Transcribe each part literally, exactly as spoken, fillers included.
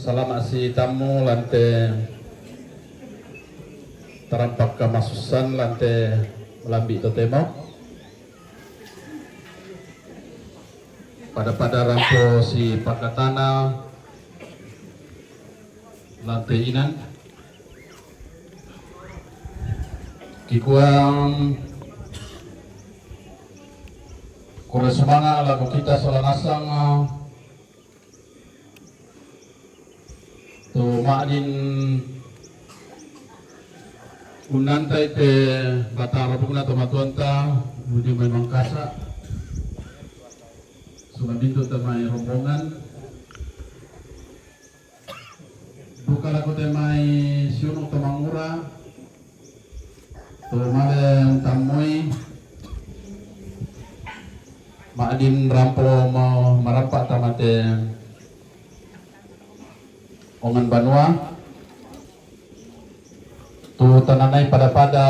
Salama' si tammu lan te tarampak kamasussan lan te malambi' totemo. Pada-pada rampo si pakatana lan te inan. Kikuang kura sumanga' lako kita sola nasang, tu ma'din unnantai te batang rabukna tomatuanta, budi mai mangkasa, sumamintu te mai rombongan, duka lako te mai siunu to mangura, tu male untammui, ma'din rampo mau marampa' tama te ongan banua, tu tananai pada-pada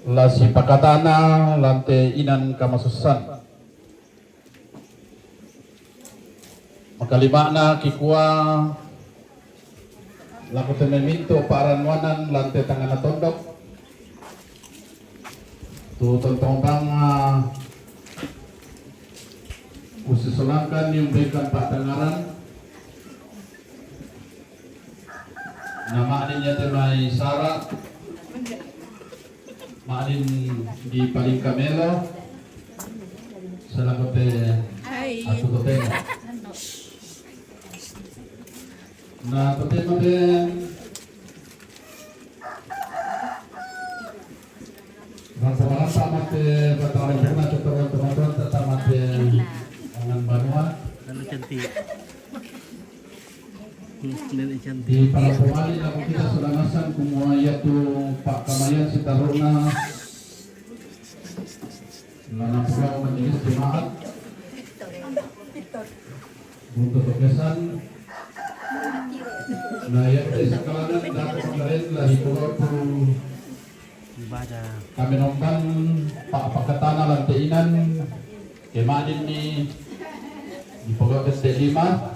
la si pakatana lan te inan kamasussan. Makalima'na kikua lako te mamintu pa'rannuanan lan te tangngana tondok. Tu tontong bang, ah, usisolangkan niumbaikan pa'tangaran. Na ma'din ia te mai sara', ma'din di palingka melo, salako te aku totemo. Na totemo te Rampo-rampo mate batang rempena cotoran teman-teman tata mate angan banua. Lalu cantik. Hmm, nenek cantik. Di para pemali laku kita sudah nasang kumua ia tu Pak Kamayan Sitaruna. Lana pulau majelis jemaat. Untuk berkesan. Nah, ia te sakalanan dapat kemarin lah di pulau tu. Ibadah. Kami nombang pa-, pakatana lan te inan, kema'dinni di pogau te lima.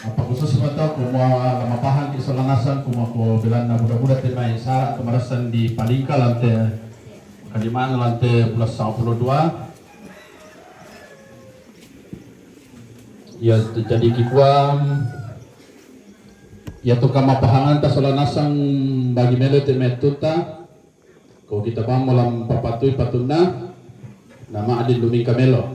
Apa khusus mata kumua lama pahang ki sola nasang kumua ko belanna buda-buda te mai sara' kemarasan di palingka lan te kalimana lan te bulan sangpulo dua. Ia tu jadi kikuang, ia tu kamapahanganta sola nasang bagi melo te mettuta, ko kita bammo lam papatui patunna, na ma'din lumingka melo.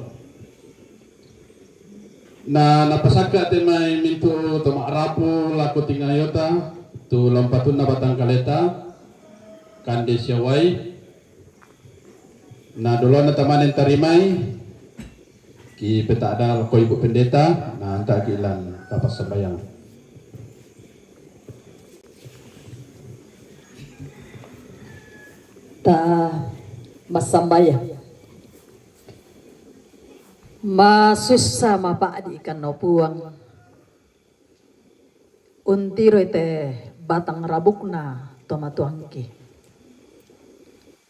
Na napasakka te mai mintu to ma'rapu lako tingayota, tu lam patunna batang kaleta, kande siawai, Na doloana tamanen tarimai, ki peta'da lako Ibu Pendeta, na anta' ki lan tapassambayang. Ta massambayang. Masussa mapa'di' kanno Puang. Untiroi te batang rabukna to matuangki.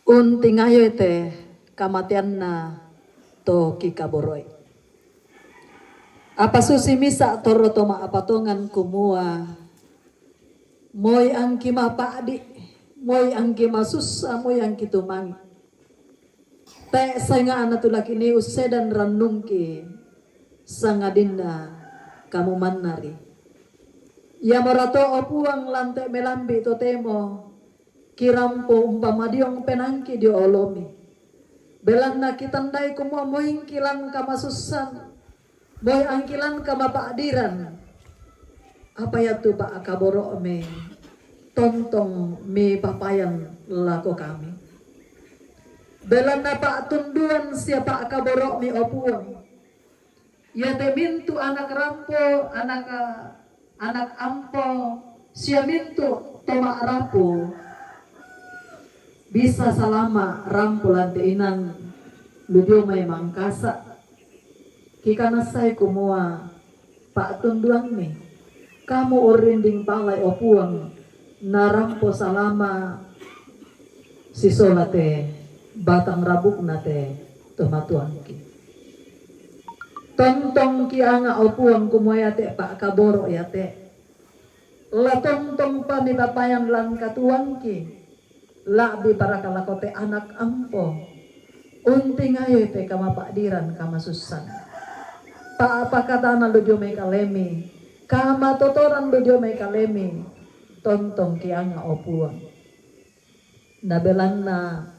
Untingayoi te kamateanna to kikaboro'i. Apa susi misa' torro to ma'apatongan kumua, moi angki mapa'di', moi angki masussa, moi angki tumangi'. Te' senga'na tu lakini ussedan rannungki, sangadinna kamu mannari. Iamorato, o Puang, lan te melambi' totemo kirampo umpamadiong penaangki dio olomi. Belanna kitandai kumua moingki lan kamasussan, moi angki lan kamapa'diran. Apa iatu pa'kaboro'mi tontong mipapayan lako kami. Belanna pa'tunduan sia pa'kaboro'mi, o Puang. Iate mintu' anak rampo, anak, anak ampo, sia mintu' to ma'rapu. Bisa salama' rampo lan te inan lu dio mai mangkasa'. Kikanassai kumua pa'tunduammi. Kamu urrinding palai, o Puang, narampo salama' sisola te Batang rabukna te tomatuangki. Tontongki anga' o Puang kumua iate pa'kaboro' iate. La tontong pa mipapayan lan katuoangki, la'bi paraka lako te anak ampo. Untingai te kamapa'diran kamasussan. Pa'pakatana lu dio mai kalemi, kamatotoran lu dio mai kalemi, tontongki anga' o Puang. Na belanna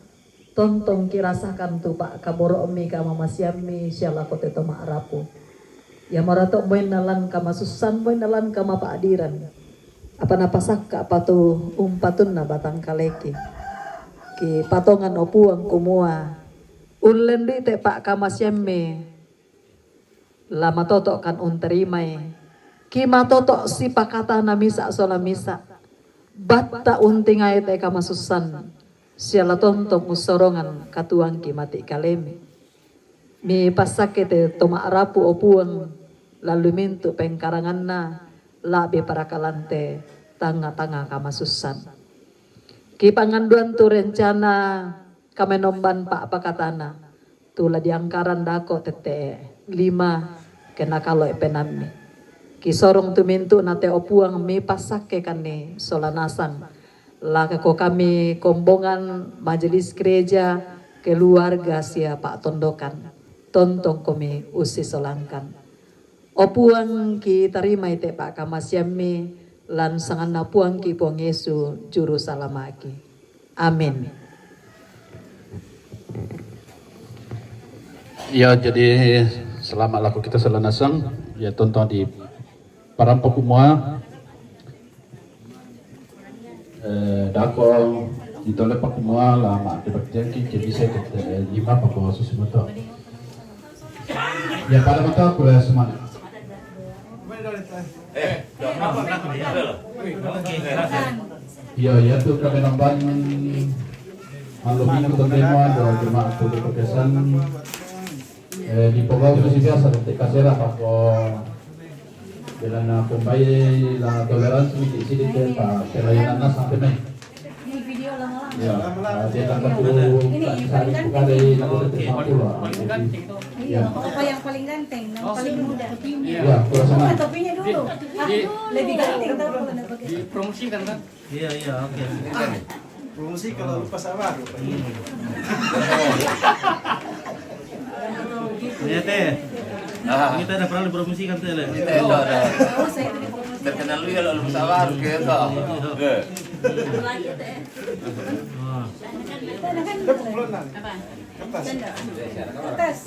tontong kirasakan tu pa'kaboro'mi kamamasiammi sia lako te to ma'rapu. Ia marato' moenna lan kamasussan, moenna lan kamapa'diran. Apa napasakka' pa tu umpatunna batang kaleki. Kipatongan o Puang kumua, ullendu'i te pa'kamasiammi la matoto'kan unterimai. Kimatoto' sipakatana misa' sola misa'. Batta' untingai te kamasussan, sia la tontong ussorongan katuoangki mati' kalemi. Mipassakke te to ma'rapu o Puang, lallu mintu' pengkaranganna, la'bi paraka lan te tangnga-tangnga kamasussan. Kipanganduan tu rencana kamenomban pa'pakatana, tu la diangkaran dako' tette' lima, ke nakaloe' penammi. Kisorong tu mintu'na te o Puang mipassakke kanni sola nasang. Lako kami kombongan majelis gereja, keluarga sia pa'tondokan. Tontong komi ussisolangkan. O Puang, kitarimai te pa'kamasiammi, lan sanganna Puangki Puang Yesu, Juru Salama'ki. Amin. Ya, jadi selamat lako kita sola nasang. Ya, tontong di parampo kumua. Eh, dako' ditole pa kumua la ma' kebaktianki, jadi saya kata, eh, lima pa ko susi moto. Ya, pada mata aku lah semangat. Iya, iya tu kami namban malu minggu tondema do jemaat tu kesan. Eh, di pogau tu si biasa, te kasera pa ko. Belanna kombai la toleransi miki sidi te pa pelayanan na sampai mai. Ya, dia kan tu sari buka dari nak boleh terima pula. Ya. Apa yang paling ganteng, yang paling muda? Ya, kurasa. Buka topinya dulu. Lebih ganteng tau kalau nak pakai. Dipromosikan kan? Iya, iya, oke. Promosi kalau lupa sabar. Iya, Teh. Kita ada pernah dipromosikan, Teh, le? Kita ada, ada. Terkenal lu ya, lalu sabar, gitu. Iya. Wah. Apa? Kertas. Kertas.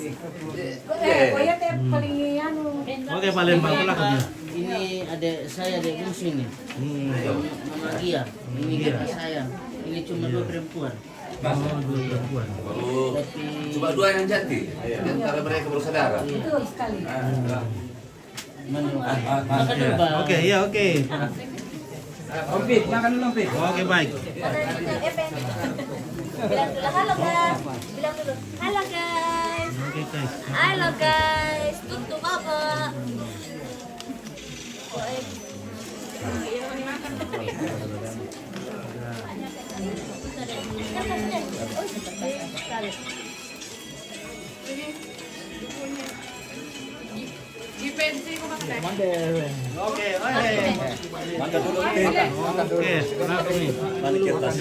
Eh, Koya te paling anu. Oke, paling bagus lah kerja. Ini adik saya, adik bungsu ini. Hmm. Mama Gia. Ini kakak saya. Ini cuma dua perempuan. Oh, dua perempuan. Tapi cuma dua yang cantik. Di antara mereka bersaudara. Betul sekali. Ah, ah. Makan dulu, Bang. Oke, iya, oke. Om Pit, makan dulu, Om Pit. Oke, baik. Bilang dulu, "Halo, guys." Bilang dulu, "Halo, guys." Oke, guys. "Halo, guys. Tutu, Baba." Oke, oke. Makan dulu, makan, makan dulu. Oke, kenapa nih? Balik ke atas.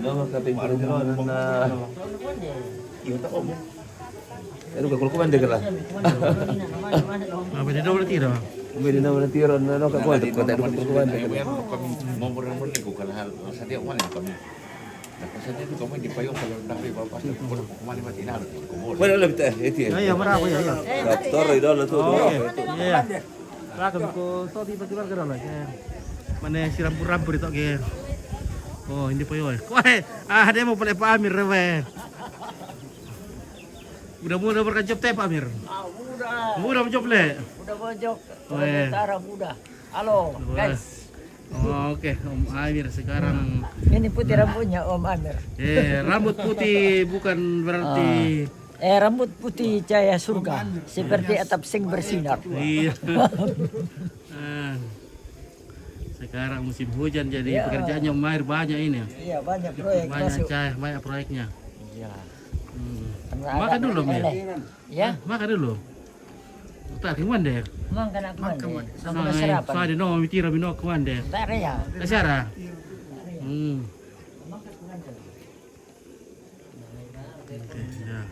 Nama kata Ibu Ron, nah. Iya, tak om. Aduh, kalau kuman deh, lah. Apa dia dah berarti dah? Beda nama nanti orang, no, no, kakuan, kota itu kakuan. Mau berapa ni, kau kalau hal, saya dia mana kami. Nah, saya dia tu kami di payung kalau dah hari bapak tu, kau mana mati, nah, kau boleh. Mana lah, betul, itu ya. Ya, ya, berapa ya, ya. Doktor, itu lah tu. Oh, oke. Iya, iya. Lah, kami ko, so, tiba-tiba ke dalam, ya. Mana si rampur-rampur itu, oke. Oh, ini payung. Wah, ah, dia mau boleh Pak Amir, weh. Udah muda berkecap teh, Pak Amir? Ah, muda. Muda berkecap, le? Muda berkecap. Weh. Utara muda. Halo, guys. Oh, oke, Om Amir sekarang. Ini putih rambutnya Om Amir. Eh, rambut putih bukan berarti. Ah. Eh, rambut putih cahaya surga, seperti atap sing bersinar. Iya. Ah. Sekarang musim hujan, jadi pekerjaannya Om Amir banyak ini. Iya, banyak proyek masuk. Banyak cahaya, banyak proyeknya. Iya. Hmm. Makan dulu, Mir. Ya? Makan dulu. Tak kemana deh? Makan aku mana? Aku sarapan. Saya di no, mikir abi no kemana deh? Tak ada ya? Tak ada. Hmm. Oke, ya.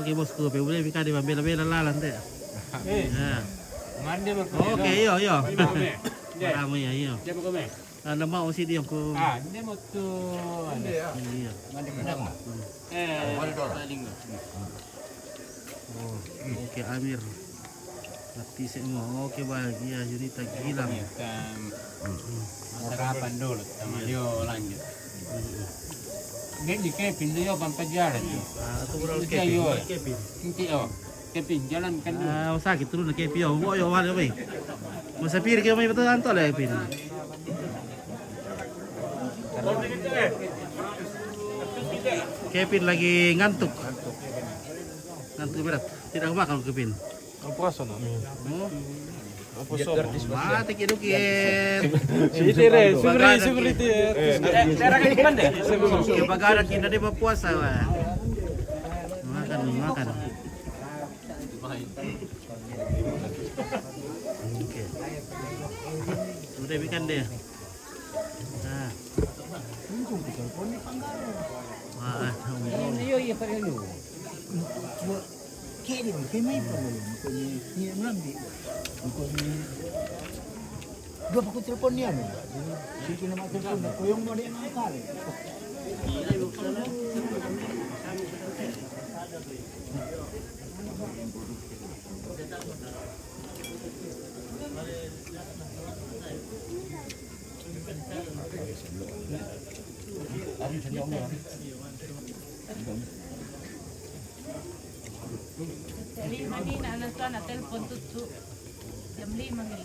Oke, bosku, pe boleh pika di bela-bela lalan te. Eh. Ya. Mande mau. Oke, iyo, iyo. Lama ya, iyo. Dia mau kome. Anda mau sih dia ku. Ah, dia mau tu. Iya. Mande mau. Eh, paling. Oh, oke, Amir. Mati semua. Oke, bahagia Yunita Gilang. Sarapan dulu, sama dia lanjut. Jadi kepin dia pampajaran tu. Ah, tu baru kepin. Kepin. Nanti, oh, kepin jalan kan dulu. Ah, sakit turun kepin. Oh, yo, wale, wei. Masa pir kau mai betul anto le pin. Kepin lagi ngantuk. Ngantuk berat. Tidak makan kepin. Apa rasa nak? Hmm? Apa rasa? Mati kiduk ye. Sini re, sumri, sumri ti. Bagada kita dia berpuasa, wah. Makan, makan. Oke. Udah ikan deh. Nah. Wah, iya, iya, Pak Reno. Kaya dia, kaya main pa dulu. Bukannya, ni nak ambil. Bukannya. Dua paku telepon dia, ni. Jadi, si kena mak telepon, dah koyong mau dia nak angkat. Lima ni nak, nak tuan nak telepon tutu. Jam lima ni.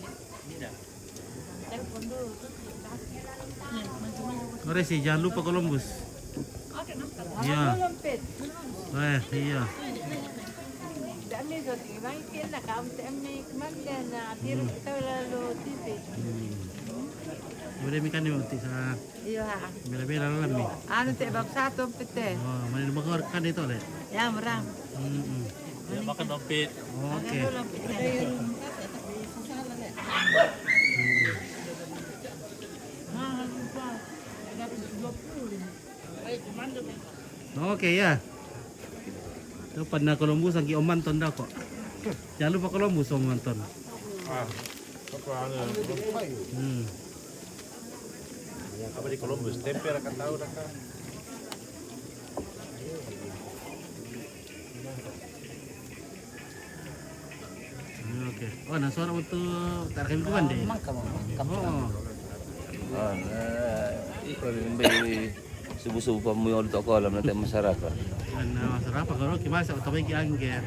Telepon dulu tutu. Ore sih, jangan lupa Columbus. Iya. Eh, iya. Dami sa ti mai kena kam te mai kemana na tir kita lalu titi. Boleh mi kan ni waktu sa. Iya. Bela-bela lah mi. Anu te bab satu pete. Oh, mana ni bakar kan itu le? Ya, murang. Hmm. Ya, makan dompet. Oke. Oke ya. Itu pernah Columbus lagi Om Anton dah kok. Jangan lupa Columbus Om Anton. Ah, apa anu? Hmm. Apa di Columbus? Tempe akan tahu dah kan. Oke. Oh, nah, suara untuk tak kami kuan deh. Mangka, mangka. Oh. Ah, nah, iko limbe subuh-subuh pamuyo di toko alam nanti masyarakat. Nah, masyarakat kalau kita masa utama iki angger.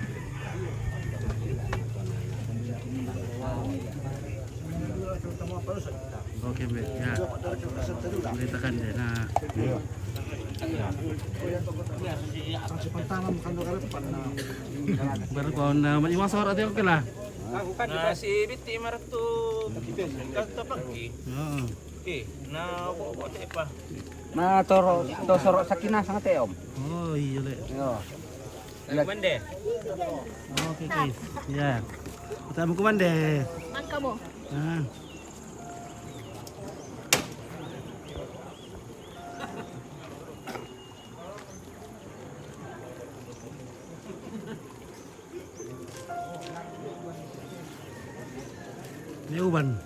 Oke, Mbak. Ya. Boleh tekan deh. Nah. Baru kau na mani masuk arah dia oke lah. Nah, si Biti maratu kata pagi. Heeh. Oke, nah, kok kok apa? Nah, toro to soro sakina sangat ya, Om. Oh, iya, Lek. Iya. Mande. Oke, guys. Ya. Kita mau ke Mande. Mangka mo. Ah. Ini uban.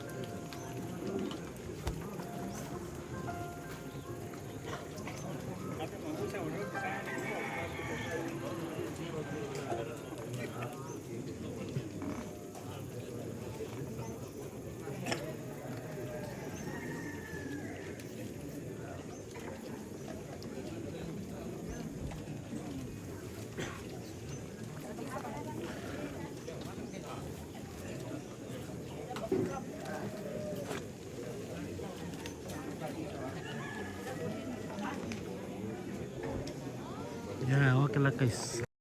Yeah, okay lah, guys.